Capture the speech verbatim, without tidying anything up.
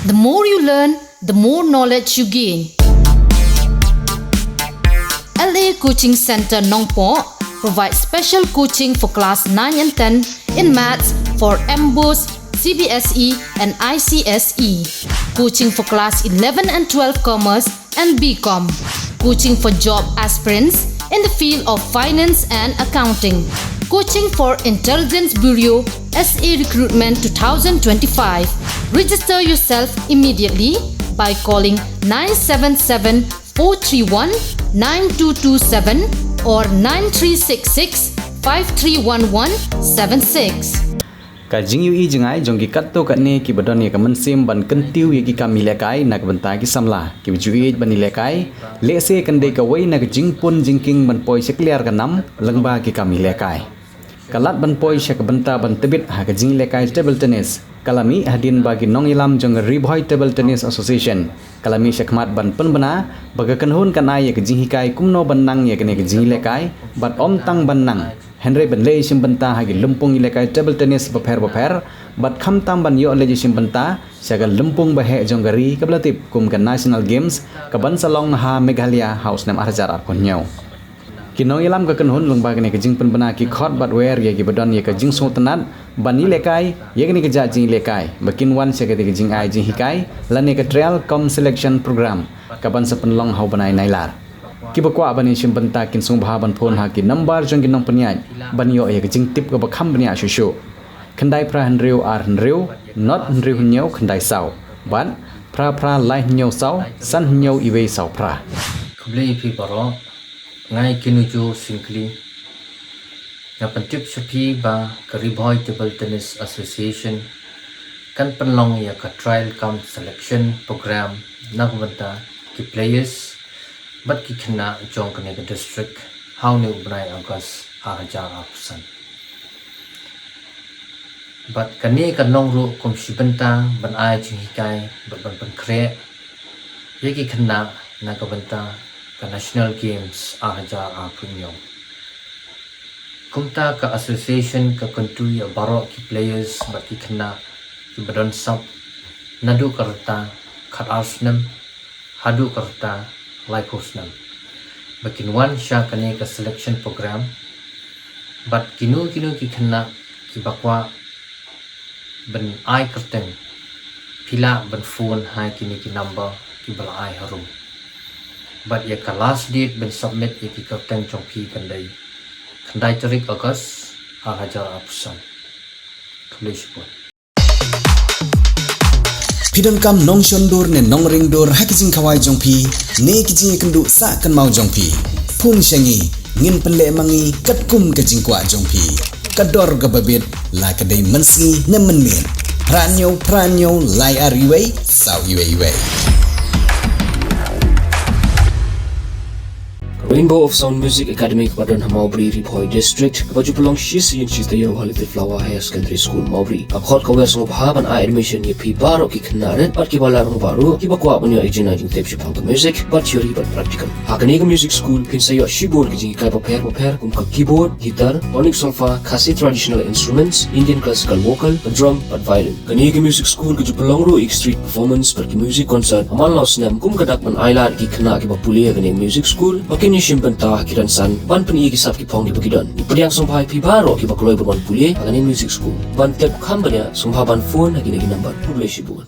The more you learn, the more knowledge you gain. L A Coaching Center Nongpoh provides special coaching for class nine and ten in maths for MBOSE, C B S E, and I C S E. Coaching for class eleven and twelve commerce and B Com. Coaching for job aspirants in the field of finance and accounting. Coaching for Intelligence Bureau S A Recruitment two thousand twenty-five. Register yourself immediately by calling nine seven seven four three one nine two two seven or nine three six six five three one one seven six. Ka jingïohi jngai jong ki katto katne kiba don ïa ka mynsiem ban kyntiew ïa ki kam ïalehkai na ka bynta ki samla kiba ju ïeit ban ïalehkai, lehse kan dei kawei na ka jingpun jingkieng ban poi sha kliar ka nam lyngba ki kam ïalehkai. Ka lad ban poi sha ka bynta ban tbit ha ka jingïalehkai table tennis ka la mih hadien ba ki nongïalam jong ka Ri Bhoi Table Tennis Association ka la mih shakhmat ban pynbna ba ka kynhun kan ai ïa ka jinghikai kumno ban nang ïa kane ka jingïalehkai bad ym tang ban nang, hynrei ban leit shim bynta ha ki lympung ïalehkai table tennis bapher bapher bad khamtam ban ïoh leit shim bynta sha ka lympung ba heh jong ka ri kaba la tip kum ka National Games kaban sa long ha Meghalaya ha u snem ar hajar arphew hynñiew. Ki nongïalam ka kynhun lyngba kane ka jingpynbna ki khot bad wer ïa kiba don ïa ka jingsngewtynnat ban ïalehkai ïa kane ka jait jingïalehkai ba kin wan sha kane ka jingai jinghikai lane ka trial cum selection program kaban sa pynlong ha u bnai Nailar. Kiba kwah ban ïashim bynta kin sngewbha ban phone ha ki nambar jong ki nongpynïaid ban ïoh ïa ka jingtip kaba kham bniah shuh shuh. Khyndai phra hynriew ar hynriew, not hynriew hynñiew khyndai saw bad phra phra lai hynñiew saw san hynñiew iwei saw phra. Khublei ïa phi baroh. Nga i Kinujo Syngkli. Nga pyntip sha phi ba ka Ri Bhoi Table Tennis Association kan pynlong ïa ka Trial cum Selection Program na ka bynta ki players bad ki khynnah jong kane ka district ha une u bnai August ar hajar arphew san. Bad kane ka long ruh kum shi bynta ban ai jinghikai bad ban pynkhreh ïa ki khynnah na ka bynta ka National Games ar hajar arphew hynñiew. Kumta ka association ka kyntu ïa baroh ki players bad ki khynnah kiba don sap naduh ka rta khatar snem haduh ka rta laiphew snem ba kin wan sha kane ka selection program. Bad kino kino ki khynnah kiba kwah ban ai kyrteng, phi lah ban phone ha kine ki number kiba la ai harum. Bad ïa ka last date ban submit ïa ki kyrteng jong phi kan dei khyndai tarik August ar hajar arphew san. Khublei shibun. Phi donkam nongshon dur ne nongring dur ha ki jingkhawai jong phi ne ki jingïakynduh sah kynmaw jong phi? Phone sha ngi, ngin pynleh ma ngi katkum ka jingkwah jong phi. Ka dor kaba bit la ka dei mynsngi ne mynmiet. Phra hynñiew phra hynñiew lai ar iwei saw iwei iwei. Rainbow of Sound Music Academy kaba don ha Mawbri, Ri Bhoi District, kaba ju pynlong shi sien shi taïew ha Little Flower Higher Secondary School, Mawbri. Ka khot ka wer sngewbha ban ai admission ïa phi baroh ki khynnah rit bad kiba la rangbah ruh kiba kwah ban ïoh ïa ka jingai jingtip shaphang ka music bad theory bad practical. Ha kane ka music school phin sa ïoh shibun ki jinghikai bapher bapher kum ka keyboard, guitar, tonic solfa, Khasi traditional instruments, Indian classical vocal, ka drum bad violin. Kane ka music school ka ju pynlong ruh ïa ki street performance bad ki music concert ha man la u snem kum ka dak ban ai lad ïa ki khynnah kiba pule ha kane ka music school ba kin ïashim bynta ha ki rynsan ban pyni ïa ki sap ki phong kiba ki don. Ngi pdiang sngewbha ïa phi baroh kiba kloi ban wan pule ha kane ka music school. Ban tip kham bniah sngewbha ban phone ha kine ki number. Khublei shibun.